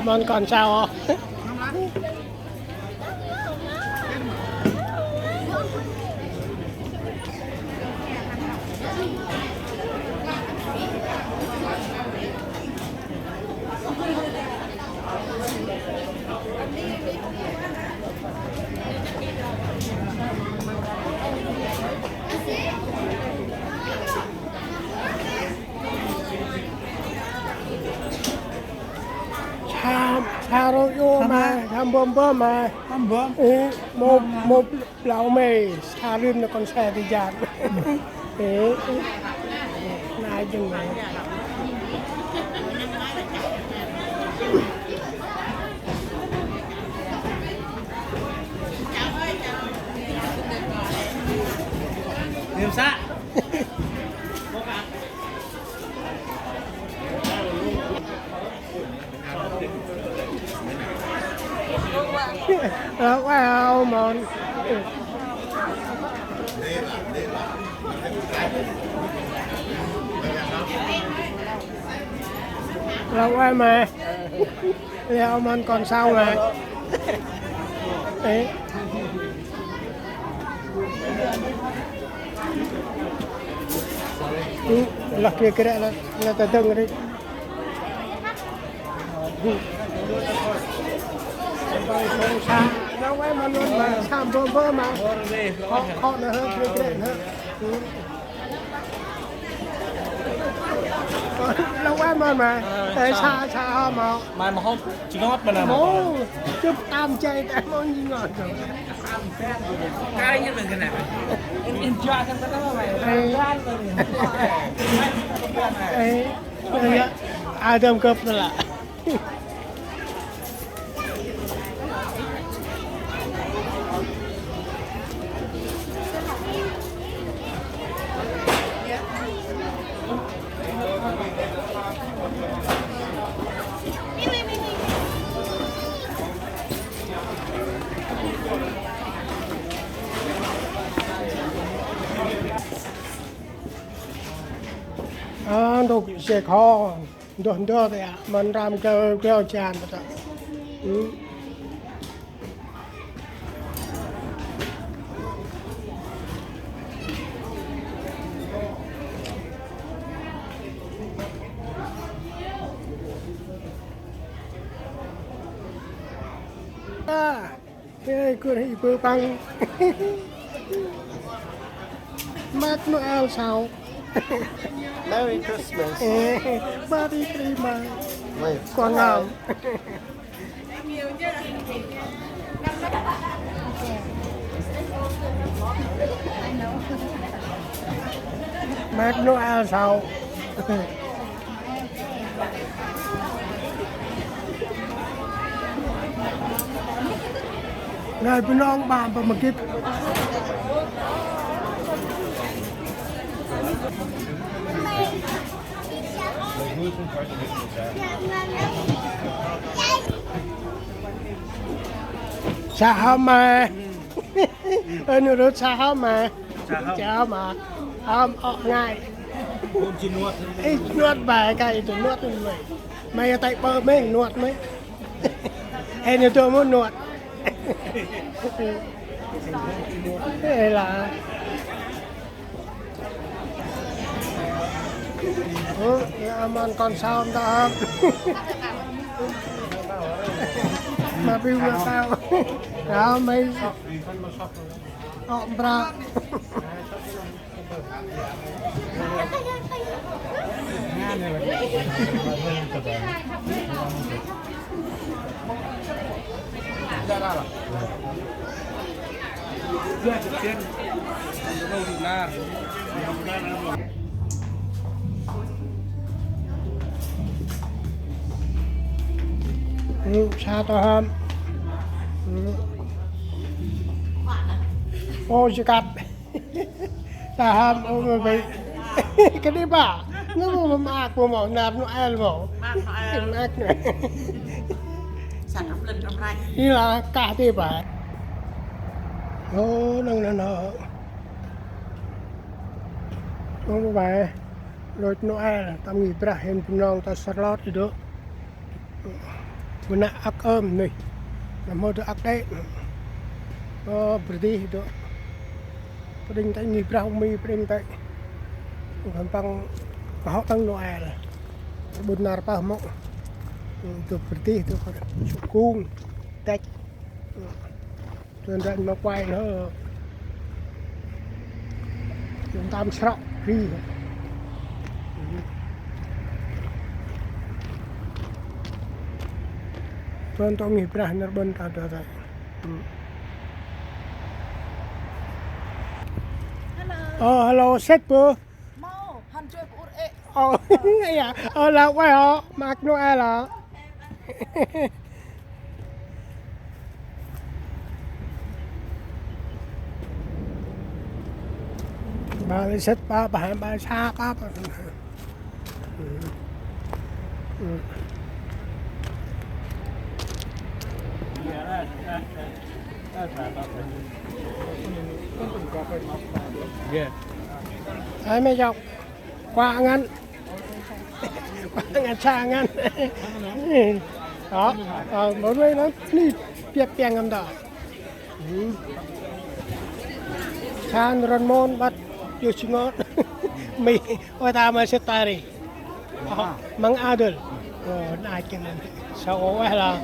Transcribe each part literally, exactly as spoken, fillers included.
Ăn kon sau. Sa, sa rô yô ma, sa mbơm mbơm ma. Sa mbơm. Ê, mô, mô blau mê, sa rưm na kon se ti jan. Ê, ê. Na jưng ma. Niêm sa. Ơ, wow, mon. Ơ, wow, ma. Leo mon kon sau ma. Ê. Lah kre kre lah, lah ta dâng ri. Sa, sa, nau ai ma nuôn ma, sa bơ bơ ma. Khŏ, khŏ na hơ, kre kre na hơ. Nau ai ma ma. Ê, sa, sa hŏ ma. Ma ma hŏ, jngot ma na ma. Mô, chụp tam chay ta mô jngot. Ê. Ê, ê, ê, Adam gâp na lah. Ơ, ndôk sek hŏ. Ndôh ndôh tê a, mân ram kơ kơ chan tê a. A, ê, kơ hê bơ păng. Mát Noel sau. Merry Christmas. Ê, Merry Christmas. Wait. Quảng Nam. Mát Noel sau. Ngai Bunong ƀă ƀă mâ gĭt. Sa hŏm ma. Ơ, nô rôt sa hŏm ma. Sa hŏm. Sa hŏm ma. Hŏm ŏk ngai. Ê, nuăt ba, kai tu nuăt nuăt. Mày ở tại bờ mày nuăt mày. Ê, nô tô mô nuăt. Ê, là. Ơ, ya, mân kon sau ta hŏm. Ma biu ma tao. Ya, mày. Ơ, bra. Sa ta hŏm. Ô, si kăt. Ta hŏm, ô, mơ bê. Kơ đi ba. Ngơ mơ mă ak mơ mâo, nar Noel mâo. Mâo Noel. Mâo ak Noel. Sa kăp lân kăp ranh. Ih lah, kah đi ba. Ô, nâng nâng nâng. Ô, mơ bê. Lôch Noel, tâm ngih Brah hên Bunong ta srlot dih dôk. Mnă âk ơm nuyh. Nơh mâu dŏ âk đê̆. Ơ, bri dih dŏ. Pđĭng tê̆ ngih brah ung mi pđĭng tê̆. Khân păng kơhŏ tăng Nôel. Ƀŭn nar pah mŏ. Dŏ bri dih dŏ sŭk kung. Têk. Tuan ranh ma quay hơ. Tuan tam srŏ ri. Tuan tông ngih brah nar ƀŭn ta ta ta. Hello. Ơ, hello, sĕt bơ. Mâu, hăn joi pơ ur ê. Ơ, ya, ơ, lah ueh hŏ, ma âk Nôel hŏ. Ba lĕ sĕt ba, ba, ba sa ba, ba. Ai mê jok. Kuă ngăn. Kuă ngăn sa ngăn. Đó, ờ, mâu nuôi nó ni piap piang ngăm đó. Sa rôn môn băt yô si ngon. Mi, ôi ta ma sĕt ta ri. Măng adul. Ơ, na chăng năn. Sau ueh lah.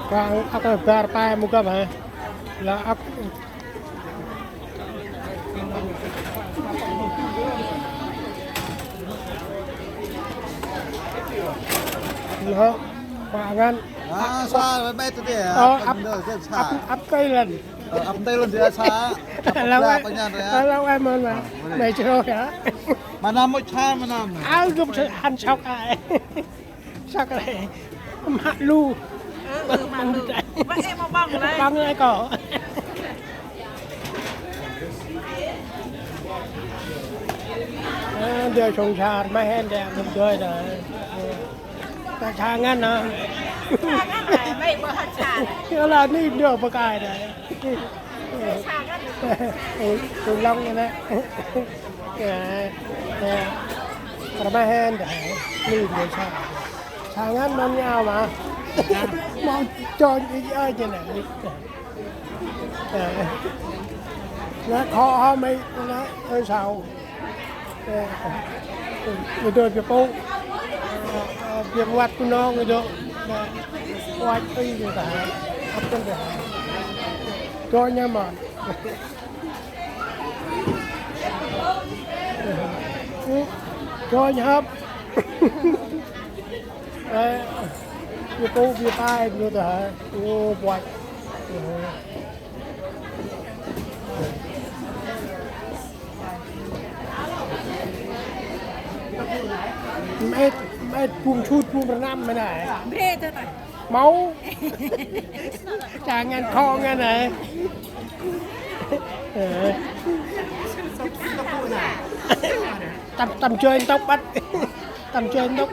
Kuă âk bar pe mâu gâp hă? Lah âk. Hŏ, kuă ngăn. À, sa, ƀĕ tơ tê, ơ, ăp, ăp, ăp, ăp Tây Lân. Ơ, ăp Tây Lân tê sa. Ăp Tây Lân tê sa. Ơ, lâu em mà, mà. Ơ, mày chưa hả? Mâp năm mâu sa, mâp năm. Ơ, gŭ sa, hăn sŏk ai. Sŏk ai. Mă lu. Ơ, ơ, mă lu. Bă, em mâu ƀơ̆ng lơi. Ƀơ̆ng lơi kŏ. Ơ, dơi sông sar, mă hên dơi, mă dơi dơi. Ta sa ngăn hă? Sa ngăn hă? Mày bơ hăt sa. Yơ lah ni dơ bơ kai dơi. Sa ngăn. Ê, tui lŏng ngăn nê. Ê, ê. Rmah hên dơi. Ni dơ sa. Sa ngăn mâm nhau mà. Mâm cho đi ơi chứ nè. Ê. Nó khó hả mày? Nó, ơ, sao? Ơ, ơ, ơ, dơi pia pô. Ơ, ơ, pia văt Bunong dơi. Ơ, văt pia dơi ta. Ăp dơi ta. Dơi nha mât. Ơ, dơi nha hăp. Ơ, pia pô, pia pa dơi ta. Ơ, văt. Mét, mét bum sut bum rnăm mê nê. Mrê tơ tơ. Mâu. Sa ngăn kho ngăn nê. Ơ. Tâm, tâm joi ntŭk băt. Tâm joi ntŭk.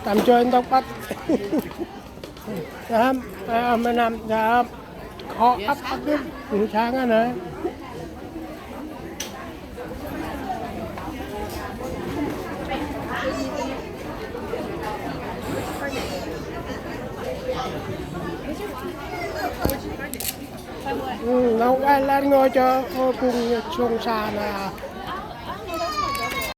Tâm joi ntŭk băt. Dam, ơ, mơ năm, dam. Kho ăp ăp đih, sa ngăn hă. Ơ, nau ai lan ngơi cho, ơ, phung sông sa nê.